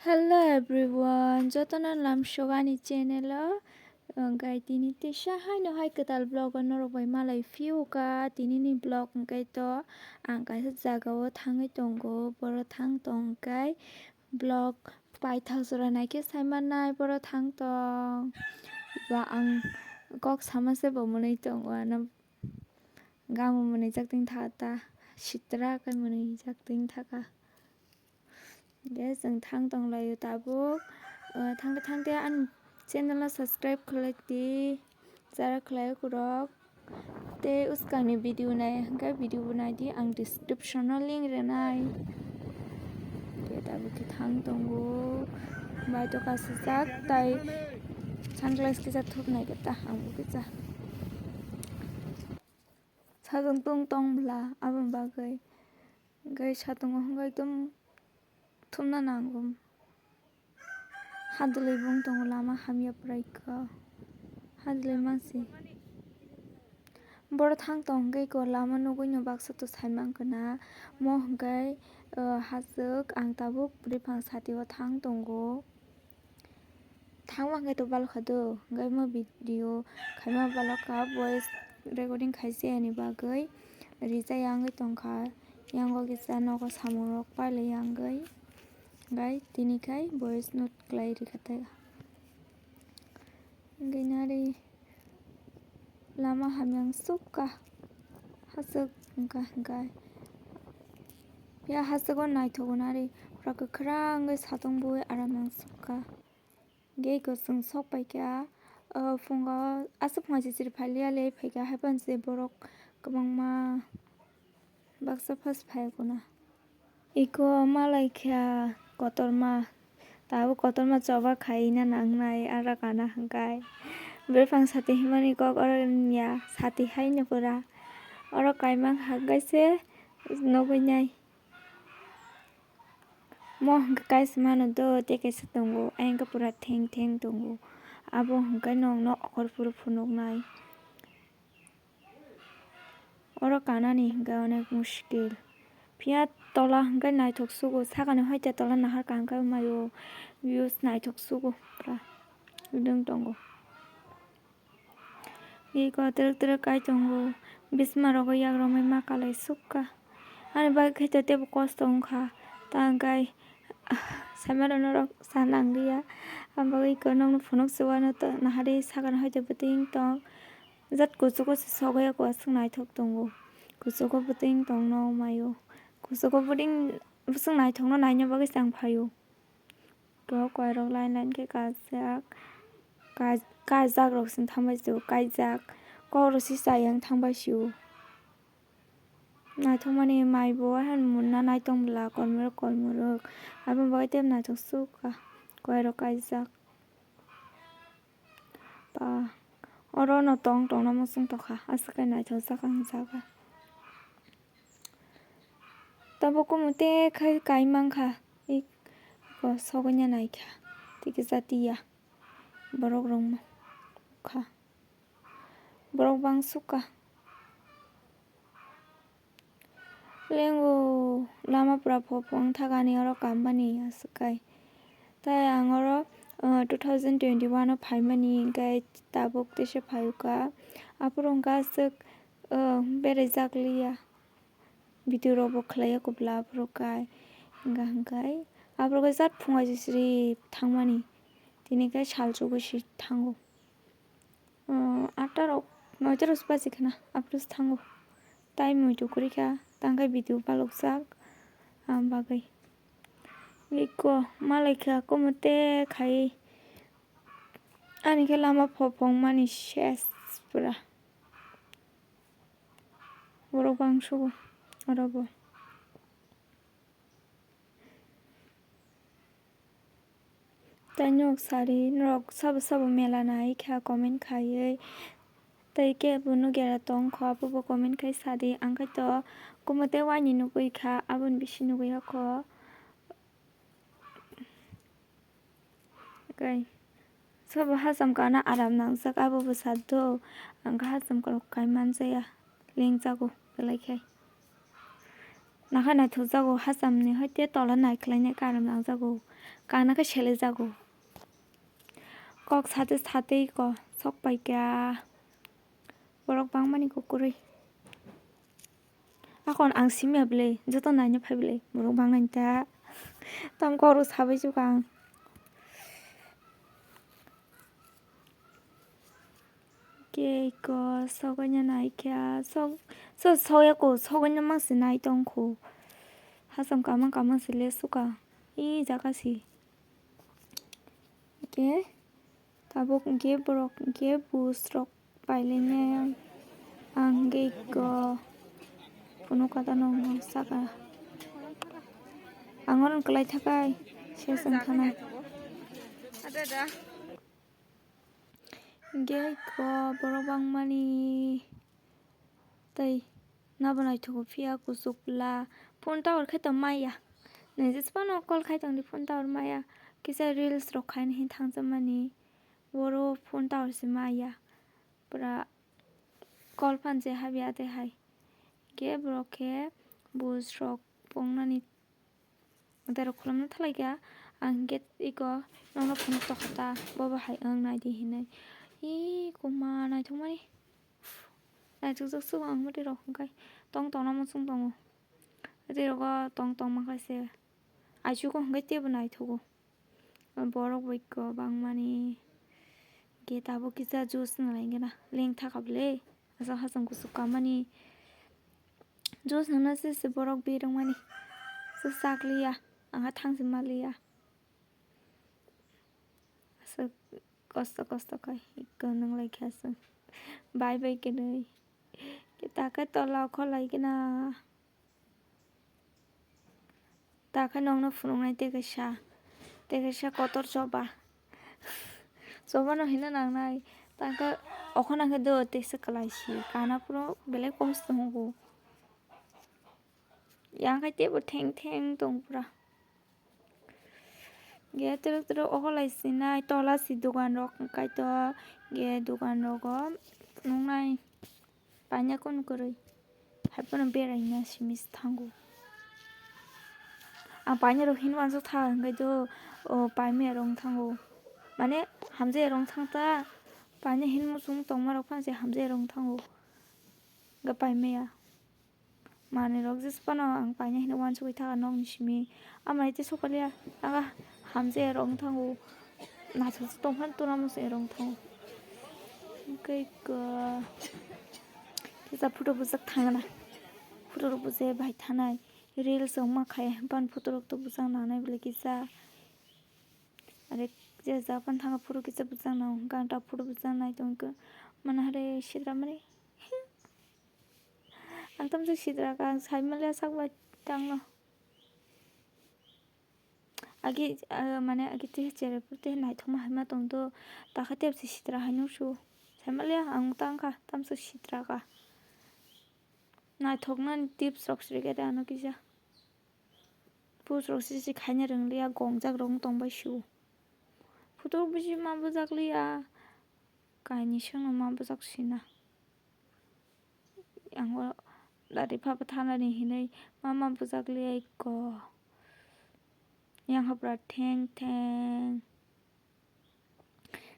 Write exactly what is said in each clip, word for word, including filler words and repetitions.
Hello everyone, jotono lamsok ani channel o. Hwnkhe tini teisa haino hai kwtal vlog o norok bai malai phiyokha. Tini ni vlog hwnkhe to ang kaisa jaga o thangwi tongo, boro thang tong khe vlog paithak jora naikhe sai mannai, boro thang tong. Ba ang kok sama se bo mwnwi tongo ano. Gamo mwnwijak tong thaka ta, sitra khe mwnwijak tong thaka. Hwnkhe chwng thang tong laio tabuk. O, thangte thangte ani channel no subscribe khlai di, chara khlai kwrwk. Tei uskang ni video nai hwnkhe video bo nai di, ang description o link rwnai. Hwnkhe tabuk khe thang tongo, bai to kasijak tai sunglass kisa thupnai khe ta ang bo kisa. Sajwk tong tong bwla aboni bagwi. Hwnkhe satungo hwnkhe ekdom thumna nango. Hadwlwi bung tongo, lama hamya pwraikha. Hadwlwi mangsi. Boro thang tong hwnkhe eko lama nugwino baksa to sai mankha na. Mo hwnkhe, o, hachwk ang tabuk bwrwi phang sati o thang tongo. Thangma hwnkhe to balokha do, hwnkhe mo video khaima balokha, voice recording khaisi ani bagwi rijak ya wngwi tongkha. Yango kisa nogo samungrok pailai ya wngwi, hwnkhe tini khai voice note khlai rikha tei. Hwnkhe nari. Lama hamya ang sukha. Hachwk wngkha hwnkhe. Phiya hachwk o naithok nari. Pura kwkhwrang wngwi satung bui aram ang sukha. Hwnkhe eko chwng sok paikha. O phungo aswk phungo chichiri phailiya le phaikha. Haiphano se borok kwbangma baksa phas phaiya khuna. Eko malai kha kotorma, tabuk kotorma choba khaina nangnai aro kana hwnkhe. Bwrwi phang sati himani kok oro ya sati haino pura. Oro kaimang hwnkhe se nugwi nai. Mo hwnkhe kaisa mano do tei kaisa tongo, ayang khe pura theng theng tongo. Abo hwnkhe nokno okhor phuru phunuknai. Oro kanani hwnkhe onek muskil. Phiya tola hwnkhe naithok sugo, sakani hoite tola nahar kaham khe maio. Views naithok sugo pura. Wng tongo. Eko twrwk twrwk kai tongo. Bisma rogo yak romwi ma kalai sukha. Ani bagwi khe to teibo kosto wngkha. Ta hwnkhe saimano norok sa nangliya. Ang bagwi eko nokno phunuk se uanw to nahari sakani hoite bwtwi wng tong. Jat kuchugo se sogwi eko aswk naithok tongo. Kuchugo bwtwi wng tong no maio. Kuchugo bwtwi wng, bwswk naithokno naina bagwi se ang phaio. Eko koirok line line khe kajak. Kaj-, kajak rok se thangbai sio, kaijak. Kok rok se chayang thangbai sio. Naithokmani mai bo hai munna naitong bwla, kolmorok kolmorok. Aboni bagwi tei naithok sukha. Koirok kaijak. Ba, oro no tong tongna muchung tongkha, aswk khe naithokjak ang jaga. Tabuk kumu te khai kai mankha, eko sogwina naikha, tei kisa tiya borok rok kha, borok bang sukha. Lengo lama pura pho pho wng thakani oro kampani aswk kai. Tai ang oro, uh, two thousand twenty-one o phaimani, hwnkhe tabuk teisa phaiwkha. Aphuru hwnkhe aswk, uh, beraijak liya. Video rokbo khlaiya kubla aphuru kai. Hwnkha hwnkhe aphuru khe jat phungai siri thangmani. Tini khe sal chugui si thango. Atta rok, noita rok se baji khna, aphuru se thango. Tai muitu kwrwi kha, tang khe video balokjak, ang bagwi. Eko malai kha, kumu te khai. Ani khe lama pho phongmani ses pura. Borok bangsugo oro bo. Tai nok sari, norok sabo sabo mela nai kha comment khaiwi. Tai kebo nugya tong kho, abobo comment khai sadi. Ang khai to kumo tei waini nugwi kha, aboni bisi nugwi kho. Kai. Sobo hacham kana aram nangjak, abo bwsa do. Ang khe hacham kwrwk kai manjaya. Lengjago belai khai. Nakhai naithok jago, hacham ni hai te tola nai khlai nai karam nang jago. Kana khe sele jago. Kok sate sate ko sok pai kha. Borok bangmani kukurui. Akon ang simi ya bwle, joto naina phai bwle, borok bang nai ta. Tam kok rok sabai jukha ang. Kei ko sogoino nai kha, sok, so, soya ko sogoino mang se nai tong kho. Hacham kamang kamang se le suka. I jaga si. Ke tabuk ke borok ke bus rok pailene ang ke ko phunuk kata no saka. Ang oro kwlai thakai se song thana. Hingke iko borok bangmani tei nabo naithogo phiya kuchuk pla phone tower khe tong maya. Nai jesa phano call khai tongdi phone tower maya. Kisa reels rok khaina hin thangjakmani oro phone tower se maya. Pura call phan je habya tei hai. Hingke borok khe bus rok pongnani. Tei rok khulumna thalai kha, ang gate iko nokno phunuk tokha ta, bobo hai wng nai di hinwi. Hi, kuma naithokmani. Naithokjak se ang mwtwi rok hwnkhe tong tongna muchung tongo. Tei rogo tong tong mankha se. Aichugo hwnkhe teibo naithogo. Borok bai iko bangmani. Gate abo kisa juice nalaina lengtha kha bwle. Aswk hacham kuchuk kamani. Juice nana se se borok birok mani. Se sak liya. Ang ha thang se ma liya. Aswk kosto kosto khai. Iko nang lai kha aswk. Bai bai khe nui. Kita khe tola kholai khe na. Ta khe nokno phunuknai tei kaisa, tei kaisa kotor choba. Choba no hino nangnai. Ta khe okhona khe do tei se kwlai si. Kana phuru belai kosto tongo. Yang khai teibo theng theng tong pura. Ge twrwk twrwk okolai sinai tola si dogan rok kaitor ge dogan rogo phunuknai. Paina kunu kwrwi. Haiphano beraina simi se thango. Ang paina rok hinwi uansuk tha hwnkhe do, o, paimaya rok wng thango. Mane, hamjaya rok wng thang ta. Paina hinwi muchung tongma rok phano se hamjaya rok wng thango. Hwnkhe paimaya. Manwi rok jesa phano ang paina hinwi uansugwi tha nokni simi. Amai tei sokaliya, aga hamjaya rok wng thango. Naithok se tongphano tuna muchung rok wng thango. Hwnkhe ko, kisa photo bujak thangna. Photo rok bujai bai thanai. Reels rok ma khai, ban photo rok to bujak nanai bwle kisa. Are je ja pan thanga photo kisa bujak nang, ganta photo bujak nai tongkhe. Mana hare sitra mani. Ang tamjak sitra ka, ang sai manliya sak bai tangno. Agi, ah, mane agi tei chere pore tei naithokma hai ma tongdo. Takha tei se sitra hai nuksu. Sai manliya ang tangkha tamjak sitra ka. Naithoknani tips rok srikhe de ano kisa. Post rok sisi khaina rwngliya gongjak rok tongbai su. Photo bisi ma bujak liya. Kainwi songno ma bujak sina. Yango dari phaba thanani hinwi ma ma bujak liya iko. Yang hapra theng theng.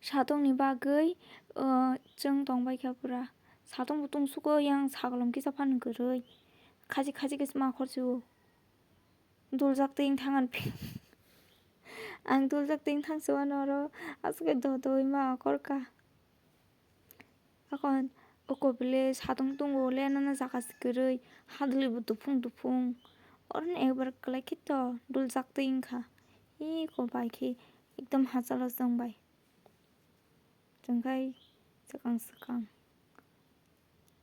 Satongni bagwi, o, chwng tongbai kha pura. Satong bo tungsugo yang sagolom kisa phano kwrwi. Khachi khachi khe ma khorchio. Duljak twi wngthang ang. Ang duljak twi wngthang se uanoro aswk khe dodoi ma akorkha. Akon oko bwle satong tongo le nana jaga se kwrwi hadwlwi bo duphung duphung. Oro no ekbar kwlai khe to duljak twi wngkha. Eko bai khe ekdom hachalo chwng bai. Chwng khai swkang swkang.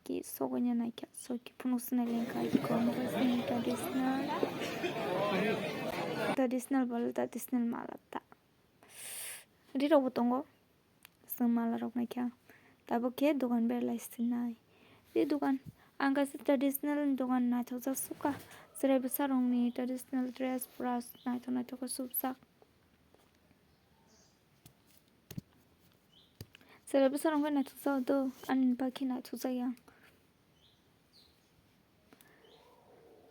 Ki sogoina naikha, soki phunuk sinai lengkha, iko mokol sini traditional. Traditional bol, traditional mala ta. Ri rok bo tongo. Chwng mala rok naikha. Tabuk khe dogan berlai sinai. Ri dogan. Ang kaisa traditional dogan naithokjak sukha. Chwrai bwsa rokni traditional dress pura naithok naithok khe supjak. Chwrai bwsa rok khe naithokjak do, ani bagwi khe naithokjak ya.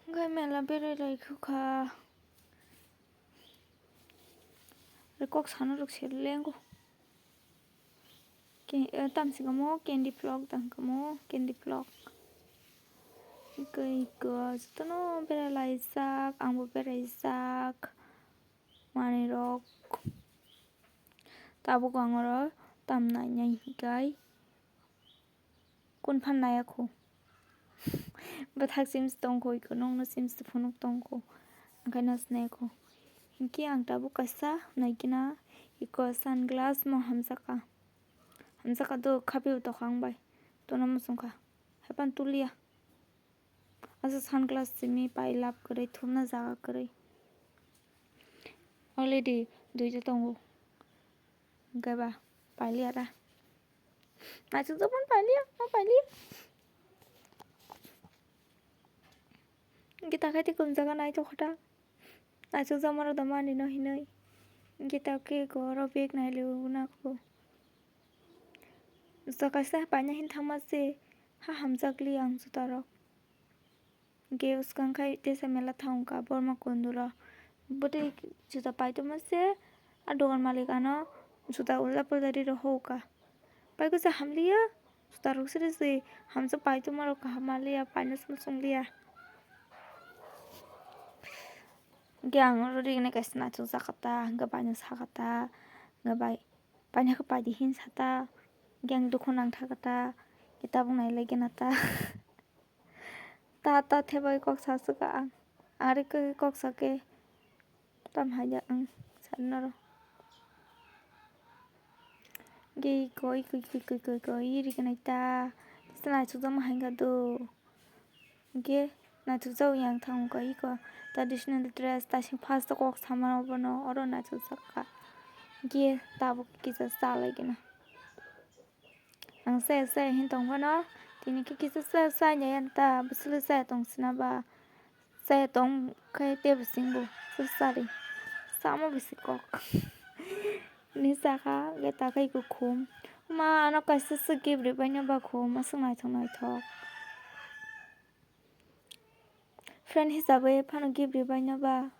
Wngkha mela berai lai kha. Kok sana rok se lengo. Ke-, eh, tamsi kamo candy flock dang kamo candy flock. Koi ko jotono berai lai jak, angbo berai jak. Manwi rok tabuk ang oro tam nai nai hikai. Kun phan naya kho. Bwthak sim se tong kho, iko nokno sim se phunuk tong kho. Angkhe no sinai kho. Hinkhe ang tabuk kaisa naikhe na iko sunglass mo hamjaka. Hamjaka do khapi o tokha ang bai. Tono muchung kha. Haipan tuliya. Asa sunglass simi pai lab kwrwi thumna jaga kwrwi. Already duita tongo. Hwnkhe ba pailiya da. Naisuk jabon pailiya, ma pailiya. Hwnkhe takhai tei kumjaga naithok kha ta. Naisuk jabon rok da mani no hinwi. Hwnkhe ta khe oro bag nai liwi nakho. Juta kaisa paina hin thangma se ha hamjakli ang juta rok. Hwnkhe swkang khai tesa mela thang wngkha borma kondoro. Bwtwi juta paitoma se a dogan malik ano juta ulda pulda riro hokha. Paikhe se hamliya juta rok siri se hamjak paitoma rok kaham manliya paina se muchungliya. Hwnkhe ang oro rigini kaisa naithok jakha ta hwnkhe bai no sakha ta hwnkhe bai paina khe paidi hin sata, hwnkhe ang dukhu nangtha kha ta, hwnkhe tabuk nai lai gana ta. Ta, ta, thebai kok sa swkha ang, ari khe kok sa khe tam hai ya ang sani noro. Hwnkhe koi, koi, koi, koi, koi, koi, iri gana ta, tisa naithok jakma hai kha do. Hwnkhe naithokjak yang thang wngkha iko traditional dress, taising first o kok sama obono oro naithokjak kha. Hwnkhe tabuk kisa chalai gana. Ang chaya chaya hin tong phano, tini khe kisa chaya chaya ya ta, bwswlwi chaya tong sina ba. Chaya tong khe tei bwswk bo chaya chari. Sama bisi kok. Ni saka ge takai kukhum. Ma ano kaisa se gift ribai no ba khum, aswk naithok naithok. Friend hisabai phano gift ribai no ba.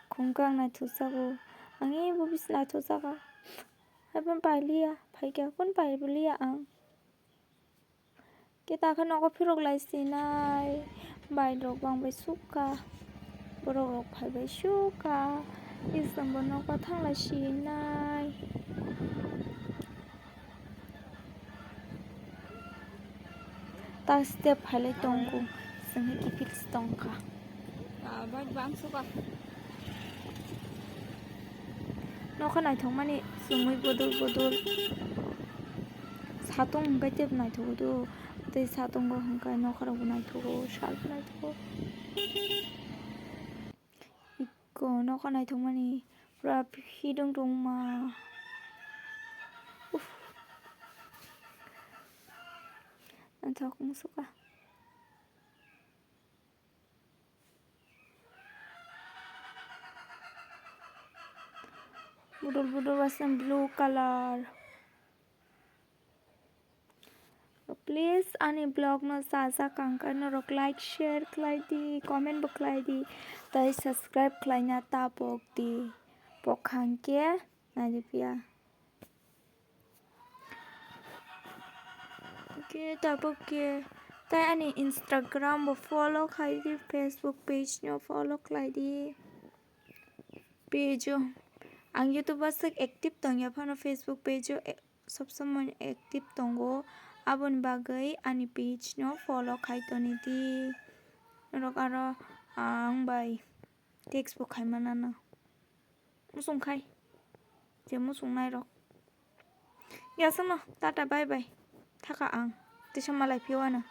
Khum khe ang naithok jago. Ang ebo bisi naithok jaga. Haiphano pailiya, phaikha, kun pailiya ang. Khe takhe nogo phirok lai sinai, bai rok bang bai sukha, borok rok phai bai sukha, iswng bo nogo thang lai sinai. Ta step phailai tongo, chwng hai kiphil se tongkha. Nokha naithokmani chumui bodol bodol. Satung hwnkhe teibo naithogo do. Tei satungo hwnkhe nokharokbo naithogo, salbo naithogo. Iko nokha naithokmani pura hidung tongma. Uff. Naithok wngsukha. Budul budul wasem blue colour. Please ani vlog no chajak ang khe norok like, share khlai di, comment bo khlai di, tei subscribe khlaina ta pok di. Pok kha hwnkhe nai di phiya. Khe tabuk khe tei ani Instagram bo follow khai di, Facebook page no follow khlai di. Page o ang YouTube o swk active tongya phano Facebook page o, eh, sob somoi active tongo, aboni bagwi ani page no follow khai toni di. Norok aro ang bai text bo khai manano. Muchung khai. Je muchung nai rok. Yasano, tata, bye bye. Thaka ang. Tisa malai phiyano.